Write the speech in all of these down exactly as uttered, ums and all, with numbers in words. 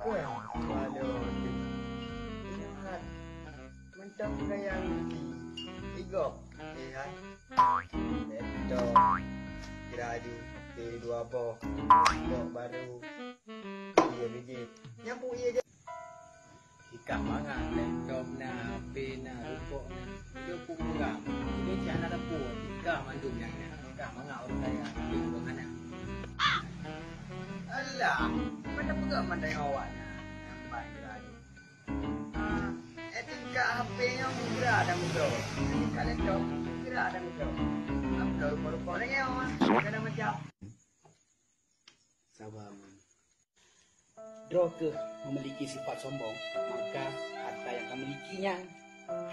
Waduh, ingat. Mantap gaya Ruki. Igok, eh hai. Laptop, graju, P dua boh, rukok baru. Iya biji. Nyampu iya je. Ikah mangat laptop na, H P na, rukok na. Itu pun murah. Itu cak na dapur. Ikah mandum nyang na. Ikah mangat orang kaya. Itu pun anak. Alah, mana pegang mandai awak na. Nampak graju. Ah, eh, tingkah H P nyang meugra dan meugra. Tingkah laptop meugra dan meugra. Upload rupa-rupa lagi awak. Segala macam. Sabar, Man. Droe keuh memiliki sifat sombong, maka harta yang kamu miliki nyan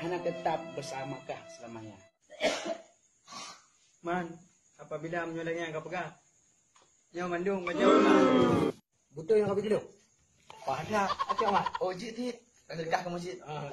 hana tetap bersama kah selamanya. Man, apabila meunyoe lagèe nyang kapeugah, nyoe mandum ka jaweueb. Beutôi nyang kapeugah. Padah, até Mat. Oh, jeuet cit. Ka sedekah keu masjid. Ah.